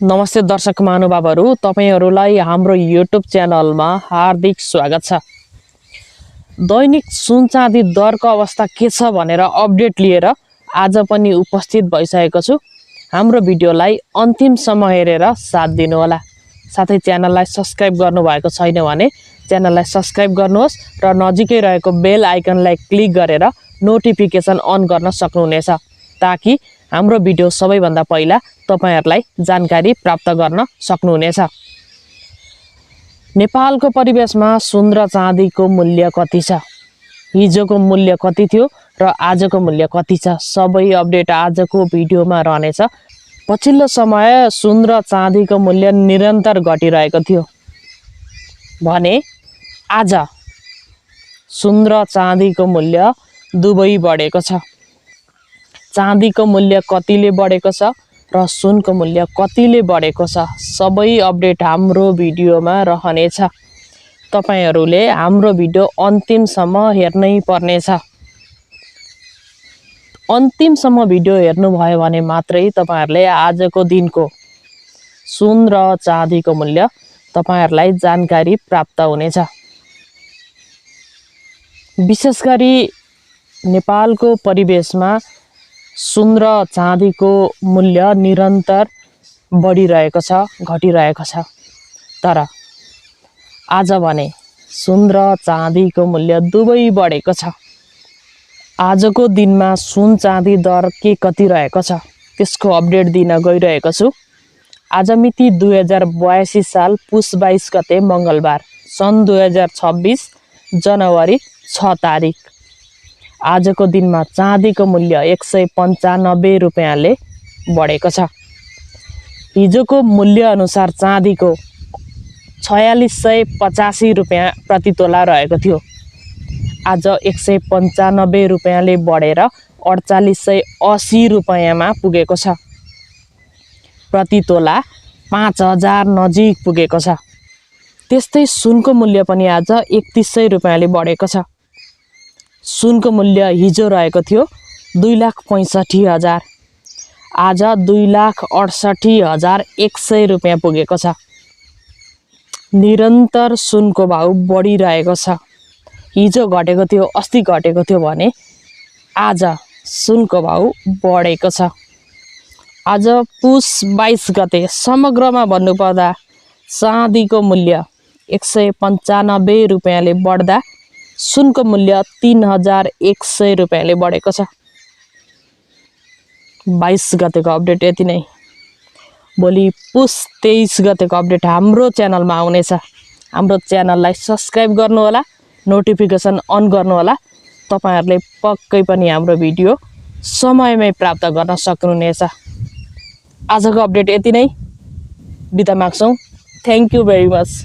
नमस्ते दर्शक महानुभावहरू, तपाईहरुलाई हाम्रो युट्युब च्यानलमा हार्दिक स्वागत छ। दैनिक सुन चाँदी दरको अवस्था के छ भनेर अपडेट लिएर आज पनि उपस्थित भइसकेको छु। हाम्रो भिडियोलाई अन्तिमसम्म हेरेर साथ दिनुहोला। साथै च्यानललाई सब्स्क्राइब गर्नुभएको छैन भने च्यानललाई सब्स्क्राइब गर्नुहोस् र नजिकै रहेको बेल आइकनलाई क्लिक गरेर नोटिफिकेसन अन गर्न सक्नुहुनेछ, ताकि हाम्रो भिडियो सबैभन्दा पहिला तपाईहरुलाई जानकारी प्राप्त गर्न सक्नुहुनेछ। नेपालको परिवेशमा सुन र चाँदीको मूल्य कति छ, हिजोको मूल्य कति थियो र आजको मूल्य कति छ, सबै अपडेट आजको भिडियोमा रहनेछ। पछिल्लो समय सुन र चाँदीको मूल्य निरन्तर घटिरहेको थियो भने आज सुन र चाँदीको मूल्य दुवै बढेको छ। चाँदीको मूल्य कतिले बढेको छ र सुनको मूल्य कतिले बढेको छ, सबै अपडेट हाम्रो भिडियोमा रहनेछ। तपाईहरुले हाम्रो भिडियो अन्तिमसम्म हेर्नै पर्नेछ। अन्तिमसम्म भिडियो हेर्नुभयो भने मात्रै तपाईहरुले आजको दिनको सुन र चाँदीको मूल्य तपाईहरुलाई जानकारी प्राप्त हुनेछ। विशेष गरी नेपालको परिवेशमा सुन र चाँदीको मूल्य निरन्तर बढिरहेको छ, घटिरहेको छ। तर आज भने सुन र चाँदीको मूल्य दुवै बढेको छ। आजको दिनमा सुन चाँदी दर के कति रहेको छ त्यसको अपडेट दिन गइरहेको छु। आज मिति 2082 साल पुस 22 गते मंगलबार, सन् 2026 जनवरी 6 तारिक। आजको दिनमा चाँदीको मूल्य 195 रुपैयाँले बढेको छ। हिजोको मूल्य अनुसार चाँदीको 4685 रुपैयाँ प्रति तोला रहेको थियो। आज 195 रुपैयाँले बढेर 4880 रुपैयाँमा पुगेको छ। प्रति तोला 5000 नजिक पुगेको छ। त्यस्तै सुनको मूल्य पनि आज 3100 रुपैयाँले बढेको छ। सुनको मूल्य हिजो रहेको थियो 2,65,000, आज 2,68,100 रुपैयाँ पुगेको छ। निरन्तर सुनको भाउ बढिरहेको छ। हिजो घटेको थियो, अस्ति घटेको थियो भने आज सुनको भाउ बढेको छ। आज पुस 22 गते समग्रमा भन्नुपर्दा चाँदीको मूल्य 195 रुपैयाँले बढ्दा सुनको मूल्य 3100 रुपैयाँले बढेको छ। 22 गतेको अपडेट यति नै। भोलि पुस 23 गतेको अपडेट हाम्रो च्यानलमा आउनेछ। हाम्रो च्यानललाई सब्स्क्राइब गर्नुहोला, नोटिफिकेसन अन गर्नुहोला। तपाईहरुले पक्कै पनि हाम्रो भिडियो समयमै प्राप्त गर्न सक्नुहुनेछ। आजको अपडेट यति नै। बिदा माग्छौं। Thank you very much.